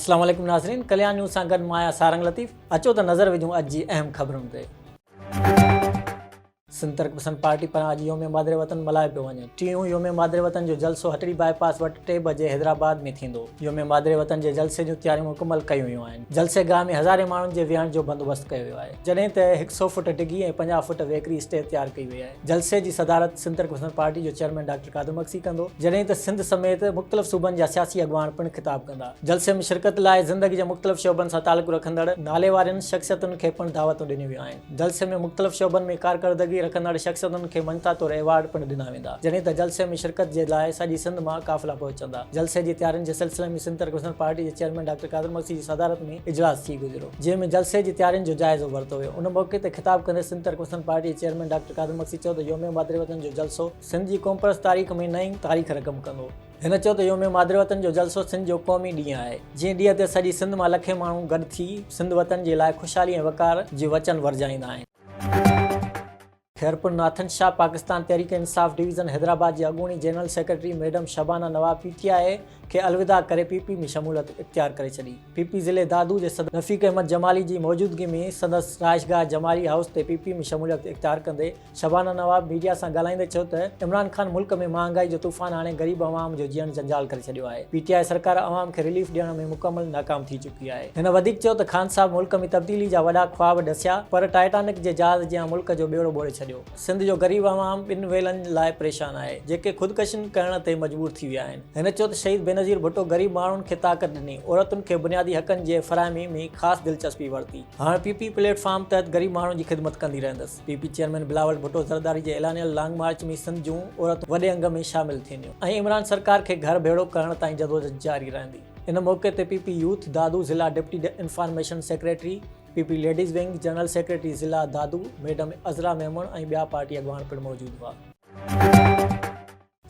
السلام عليڪم ناظرين ڪليان نيوز سان گڏ مان آهيان سارنگ لطيف اچو ته نظر وجهون اڄ جي اهم خبرن تي. سنڌ ترق پسند پارٽي پاران اڄ يوم مادر وطن ملهايو پيو وڃي. ٽيون يوم مادر وطن جو جلسو هٽڙي باء پاس وٽ ٽي بجي حيدرآباد ۾ ٿيندو. يوم مادر وطن جي جلسي جون تياريون مڪمل ڪيون ويون آهن. جلسي گاهه ۾ هزارين ماڻهن جي ويهڻ جو بندوبست ڪيو ويو آهي. جڏهن ته هڪ سئو فوٽ ڊگهي ۽ 50 فوٽ ويڪري اسٽيج تيار ڪئي وئي آهي. جلسي جي صدارت سنڌ ترق پسند پارٽي جو چيئرمين ڊاڪٽر قادر مگسي ڪندو. جڏهن ته سنڌ سميت مختلف صوبن جا سياسي اڳواڻ پڻ خطاب ڪندا. جلسي ۾ شرڪت لاء زندگي جي مختلف شعبن سان تعلق رکندڙ ناليوارين شخصيتن کي پڻ دعوتون ڏنيون ويون آهن. جلسي ۾ مختلف شعبن ۾ ڪارڪردگي رکندڙ شخصيتن کي مڃتا طور ايوارڊ پڻ ڏنا ويندا، جڏهن ته جلسي ۾ شرڪت جي لاء سڄي سنڌ مان قافلا پهچندا. جلسي جي تيارين جي سلسلي ۾ سنڌ ترقي پسند پارٽي جي چيئرمين ڊاڪٽر قادر مگسي جي صدارت ۾ اجلاس ٿي گذريو، جنهن ۾ جلسي جي تيارين جو جائزو ورتو ويو. ان موقعي تي خطاب ڪندي سنڌ ترقي پسند پارٽي جي چيئرمين ڊاڪٽر قادر مگسي چيو ته يوم مادر وطن جو جلسو سنڌ جي قومپرست تاريخ ۾ نئين تاريخ رقم ڪندو. هن چيو ته يوم مادر وطن جو جلسو سنڌ جو قومي ڏينهن آهي، جنهن ڏينهن تي سڄي سنڌ مان لکين ماڻهو گڏ ٿي سنڌ وطن جي لاء خوشحالي ۽ وقار جي وچن ورجائيندا آهن. خيرپور ناٿن شاهه، پاڪستان تحريڪ انصاف ڊويزن حيدرآباد جي اڳوڻي general secretary madam Shabana Nawab P T I کي الوداع ڪري پي پي ۾ شموليت اختيار ڪري ڇڏي. پي پي ضلعي دادو جي صدر رفيق احمد جمالي جي موجودگي ۾ سندس رهائشگاهه جمالي هائوس تي پي پي ۾ شموليت اختيار ڪندي شبانه نواب ميڊيا سان ڳالهائيندي چيو ته عمران خان ملڪ ۾ مهانگائي جو طوفان آڻي غريب عوام جو جيئڻ جنجال ڪري ڇڏيو آهي، پي ٽي آء سرڪار عوام کي رليف ڏيڻ ۾ مڪمل ناڪام ٿي چڪي آهي. هن وڌيڪ چيو ته خان صاحب ملڪ ۾ تبديلي جا وڏا خواب ڏسيا پر ٽائٽانڪ جي جهاز جيان ملڪ جو ٻيڙو ٻوڙي ڇڏيو، سنڌ جو غريب عوام ٻن ويلن لاء پريشان آهي، جيڪي خودڪشين ڪرڻ تي مجبور ٿي ويا آهن. هن چيو ته شهيد بينظير ڀٽو غريب ماڻهن کي طاقت ڏني، عورتن کي بنيادي حقن جي فراهمي ۾ خاص دلچسپي ورتي، هاڻ پي پي پليٽ فارم تحت غريب ماڻهن جي خدمت ڪندي رهندس. P P chairman Bilawal Bhutto Zardari جي اعلانيل لانگ مارچ ۾ سنڌ جون عورتون وڏي انگ ۾ شامل ٿينديون ۽ عمران سرڪار کي گهر ڀيڙو ڪرڻ تائين جدوجھد جاري رهندي. ان موقعي تي پي پي يوٿ دادو ضلع deputy information secretary, P P ladies wing general secretary ضلع دادو ميڊم عذرا ميمڻ ۽ ٻيا پارٽي اڳواڻ پڻ موجود هئا.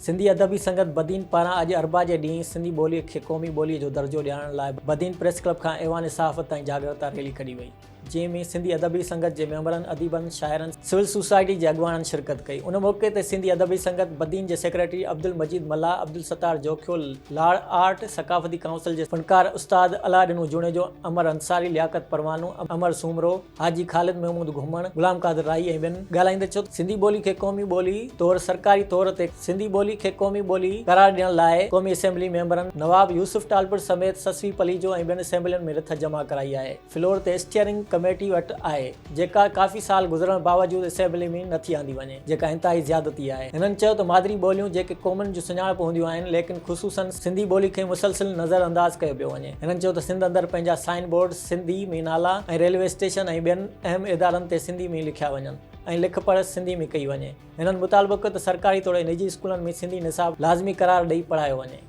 سنڌي ادبي سنگت بدين پاران اڄ اربع جي ڏينهن سنڌي ٻوليء کي قومي ٻوليء جو درجو ڏيارڻ لاء بدين پريس ڪلب کان ايوان صحافت تائين جاڳرتا ريلي ڪڍي وئي، جنهن ۾ سنڌي ادبي سنگت جي ميمبرن، اديبن، شاعرن، سول سوسائٽي جي اڳواڻن شرڪت ڪئي. ان موقعي تي سنڌي ادبي سنگت بدين جي سيڪريٽري عبدالمجيد ملاح، عبدالستار جوکيو، لاڙ آرٽ ثقافتي ڪائونسل جي فنڪار استاد الهه ڏنو جوڻيجو، امر انصاري، لياقت پروانو، امر سومرو، حاجي خالد محمود گهمڻ، غلام قادر راهي ۽ ٻين ڳالهائيندي چيو ته سنڌي ٻولي کي قومي ٻولي طور سرڪاري طور تي سنڌي ٻولي کي قومي ٻولي قرار ڏيڻ لاء قومي اسيمبلي ميمبرن نواب يوسف ٽالپر سميت سسوي پليجو ۽ ٻين اسيمبلين ۾ رٿ جمع ڪرائي آهي فلور تي اسٽيئرنگ ڪميٽي وٽ آهي جيڪا ڪافي سال گذرڻ باوجود اسيمبلي ۾ نٿي آندي وڃي جيڪا انتهائي زيادتي آهي هنن چيو ته مادري ٻوليون جيڪي قومن جون سڃاڻپ هونديون آهن ليڪن خصوصن سنڌي ٻولي کي مسلسل نظر انداز ڪيو پيو وڃي هنن چيو ته سنڌ اندر پنهنجا سائن بورڊ سنڌي ۾ نالا ۽ ريلوي اسٽيشن ۽ ٻين اهم ادارن تي سنڌي ۾ لکيا وڃن ۽ لک پڙهه سنڌي ۾ ڪئي وڃي. هنن مطالبو ڪيو ته سرڪاري توڙي نجي اسڪولن ۾ سنڌي نصاب لازمي قرار ڏئي پڙهايو وڃي.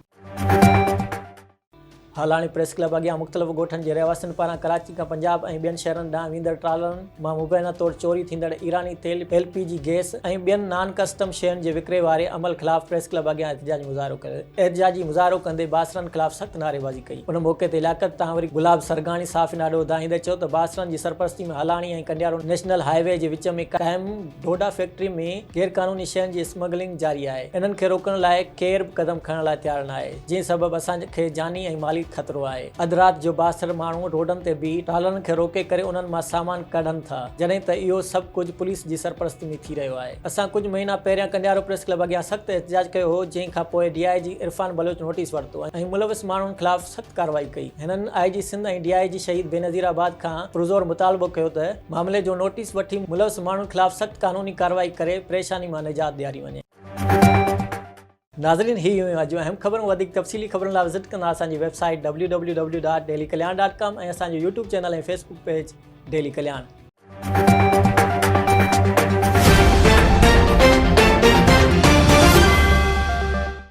هالاڻي پريس ڪلب اڳيان مختلف ڳوٺن جي رهواسين پاران ڪراچي کان پنجاب ۽ ٻين شهرن ڏانهن ويندڙ ٽرالرن مان مبينا طور چوري ٿيندڙ ايراني تيل، ايل پي جي گئس ۽ ٻين نان ڪسٽم شين جي وڪري واري عمل خلاف پريس ڪلب اڳيان احتجاجي مظاهرو ڪيو. احتجاجي مظاهرو ڪندي بااثرن خلاف سخت نعريبازي ڪئي. ان موقعي تي لياقت تانوري، گلاب سرگاڻي صحافين آڏو دانهيندي چيو ته بااثرن جي سرپرستي ۾ Halani ۽ Kandiaro national high V جي وچ ۾ قائم ڊوڊا فيڪٽري ۾ غيرقانوني شين جي اسمگلنگ جاري آهي، انهن کي روڪڻ لاء ڪير به قدم کڻڻ لاء تيار ناهي، جنهن سبب اسان کي جاني ۽ مالي خطرو آهي، اڌ رات جو بااثر ماڻهو روڊن تي بيهي ٽرالرن کي روڪي ڪري انهن مان سامان ڪڍن ٿا، جڏهن ته اهو سڀ ڪجهه پوليس جي سرپرستي ۾ ٿي رهيو آهي. اسان ڪجهه مهينا پهريان ڪنڊيارو پريس ڪلب اڳيان سخت احتجاج ڪيو هو، جنهن کان پوء D I G Irfan Baloch notice ورتو ۽ ملوث ماڻهن خلاف سخت ڪارروائي ڪئي. هنن آء جي سنڌ ۽ ڊي I جي شهيد بينظير آباد کان پرزور مطالبو ڪيو ته معاملي جو نوٽيس وٺي ملوث ماڻهن خلاف سخت قانوني ڪارروائي ڪري پريشاني مان نجات ڏياري وڃي. ناظرين هي هيون اڄ جون اهم خبرون وڌيڪ تفصيلي خبرن لاء وزٽ ڪندا اسان جي web site www.dailykalyan.com ۽ اسان جو YouTube channel ۽ Facebook page daily Kalyan.